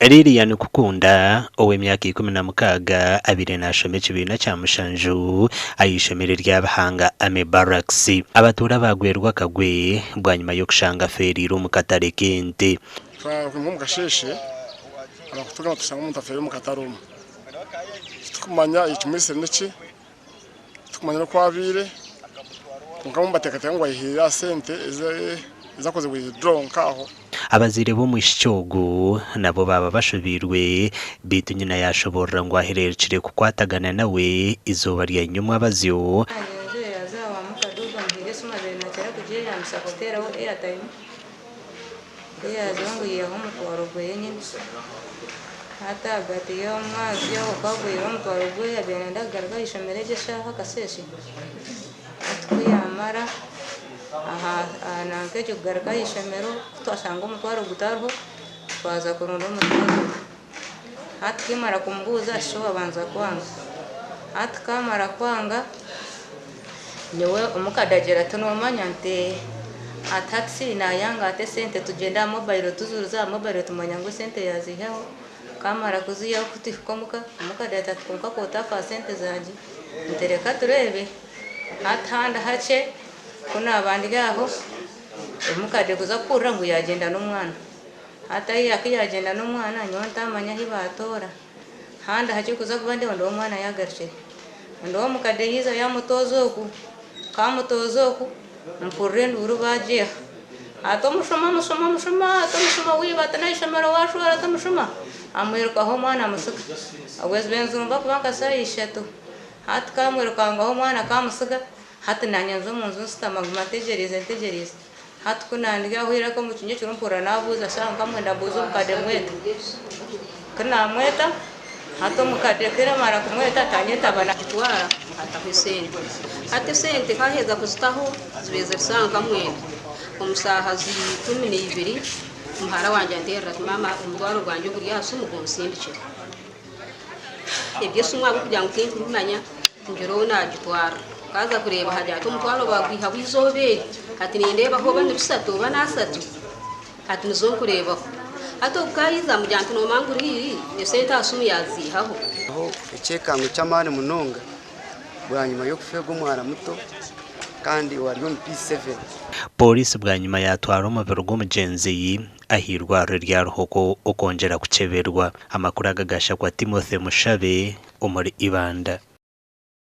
Lilian Kukunda ow'emyaka 16 abaire naashoma ekibiina kya mushanju aha ishomero erya Bihanga Army Barracks. Abatuura baagwerwa akagwe bwanyima y'okushanga afeereire omu katare k'ente. Twahika omu kasheeshe abakutugamba tushanga omuntu afeire omu katare omu. Titukumanya ekimwitsire niki, titukumanya n'oku abaire, kwonka abamwe nibateekateeka ngu ayihiire aha sente ezi akozire withdraw nk'aho. Abazaire b'omwishiki ogu nabo baaba bashobeirwe beitu nyina yaashoboorora ngu ahereerukire kukwatagana nawe eizooba rya nyomwabazyo. Aha nanka egyo kugaruka aha ishomero ku twashanga omutwaro gutariho twaza kuronda omutwaro ogwo. Hati kimara kumubuuza sho abanza kwanga. Hati kamara kwanga nyowe omuka ndagira ati nomanya nti ati hati si nayanga ati esente tugyende aha mobile tuzurize aha mobile tumanya ngu esente yaziihaho. Kamara kuziihaho ku tuhika omuka, omuka agira ati kwonka ku otafa aha sente zangye nti reka tureebe. Hati handi hakye Ku naaba ndi aho, omukade kuza kuhurira ngu yaagyenda n'omwana. Hati ahi ku yaagyenda n'omwana nyowe ntaamanya ahi baatoora. Handi hakye kuza kuba ndiho ndeeba omwana yaagarukire. Ndeeba omukade yaija yaamutooza oku, ku amutooza oku, mpurira enduuru baagyiha. Ati omushuma, omushuma, omushuma, ati omushuma wiiba ati n'aha ishomero waashwara ati omushuma, amwirukaho omwana amutsiga. Obwo ziba enzumba kuba nka shaaha ishatu. Hati ku amwirukangaho omwana ku amutsiga, Hati naanye nza omu nju nshutama nguma ntegyereize ntegyereize. Hati ku nandya aho eiraka omu kinyekiro mpurira naabuuza shaaha nka mwenda mbuuze omukade mwete. Ku naamweta, hati omukade ku eramara kumweta tanyetaba na. Gitwara nkataho esente. Hati esente nkaheeza kuzitaho zibaire ziri shaaha nka mwenda. Omu shaaha za 12 muhara wangye anteerera ati maama omutwaro gwangye oguri aha simu gunsindikire. Eby'esimu ahabw'okugira ngu tinkubimanya ngira ou naagitwara. Nkaza kureeba hagira hati omutwaro baagwihaho eizooba eri, hati nindeebaho oba ni bishatu oba n'ashatu, hati nizo nkureebaho. Hati obu kaayiza mugira nti noomanya ngu riiri esente aha simu yaaziihaho. Hariho ekyekango ky'amaani munonga bwanyima y'okufeerwa omwana muto kandi owari omu P7. Pooriisi bwanyima yaatwara omubiri gw'omugyenzi ah'eirwariro rya Ruhoko okwongyera kukyeberwa. Amakuru aga gashakwa Timothy Mushabe omuri Ibanda.